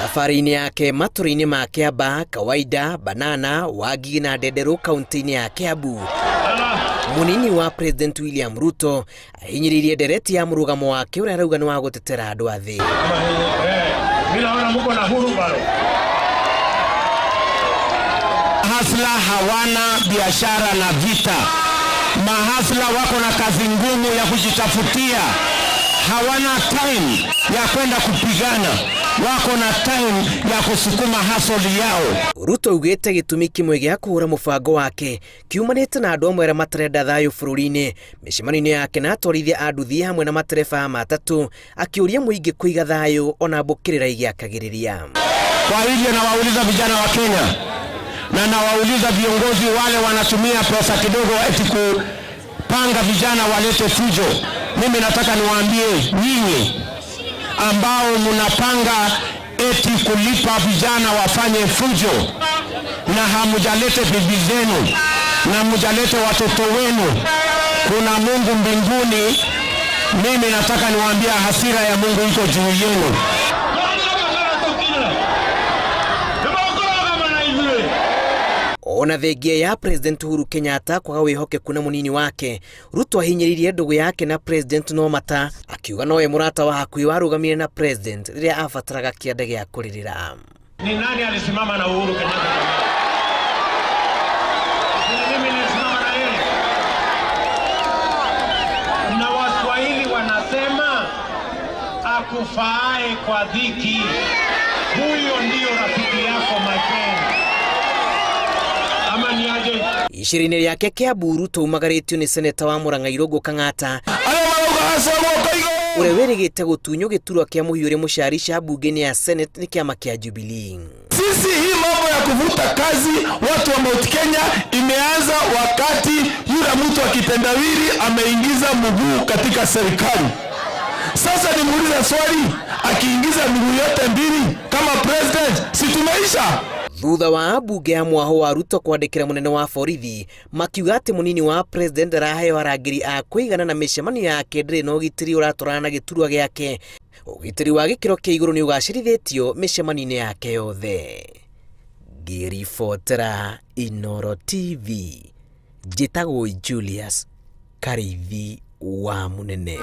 Thabarĩ-inĩ yake matũra-inĩ ma Kĩamba, Kawaida, Banana, Wangigĩ na Ndenderũ kaunti-inĩ ya Kiambu, mũnini wa President William Ruto ahinyĩrĩirie ndereti ya mũrũgamo wake ũrĩa arauga nĩ wa gũtetera andũ a thĩ. Mimi naona mko na hurubaro. Mahasla hawana biashara na vita. Mahasla wako na kazi ngumu ya kujitafutia, hawana time ya kwenda kupigana, wako na time ya kusukuma hustle yao. Ruto augĩte gĩtũmi kĩmwe gĩa kũhũra mũbango wake kiumanĩte na andũ amwe arĩa matarenda thayũ bũrũri-inĩ. Mĩcemanio-inĩ yake na atwarithia a nduthi hamwe na matereba a matatũ akĩũria mũingĩ kũiga thayũ ona mbũkĩrĩra igĩakagĩrĩria. Kwa hivyo nawauliza vijana wa Kenya na nawauliza viongozi wale wanatumia pesa kidogo eti kupanga vijana walete fujo. Mimi nataka niwaambie nyinyi ambao mnapanga eti kulipa vijana wafanye fujo na hamujalete bibi zenu na mujalete watoto wenu, kuna Mungu mbinguni. Mimi nataka niwaambie hasira ya Mungu iko juu yenu. Ona thengia ya President Uhuru Kenyatta kwaga wĩhokeku na mũnini wake, Ruto ahinyĩrĩirie ndũgũ yake na President no mata, akiuga nowe mũrata wa hakuhĩ warũgamire na President rĩrĩa abataraga kĩanda gĩa kũrĩrĩra. Ni nani alisimama na Uhuru Kenyatta? Ni mimi nilisimama na yeye. Na Waswahili wanasema akufaae kwa dhiki, huyo ndiyo rafiki yako my friend. Ama ni aje? Icera-inĩ rĩake Kiambu, Ruto aumagarĩtio nĩ seneta wa Murang'a Irũngũ Kang'ata ũrĩa wĩrĩgĩte gũtunywo gĩturwa kĩa mũhiũ ũrĩa mũcarica mbunge-inĩ ya Senate nĩ kĩama kĩa Jubilee. Sisi hii mambo ya kuvuta kazi watu wa Mount Kenya imeanza wakati yule mtu akitendawili ameingiza mguu katika serikali. Sasa nimuulize swali, akiingiza miguu yote mbili kama president, si tumeisha? Thutha wa mbunge ya mwaho wa Ruto kwandĩkĩra mũnene wa borithi makiuga atĩ mũnini wa president araheo arangĩri a kũigana na mĩcemanio yake ndĩrĩ na ũgitĩri ũratwarana na gĩturwa gĩake. Ũgitĩri wa gĩkĩro kĩa igũrũ nĩ ũgacĩrithĩtio mĩcemanio-inĩ yake yothe. Ngĩribotera Inooro TV, njĩtagwo Julius Karĩithi wa Mũnene.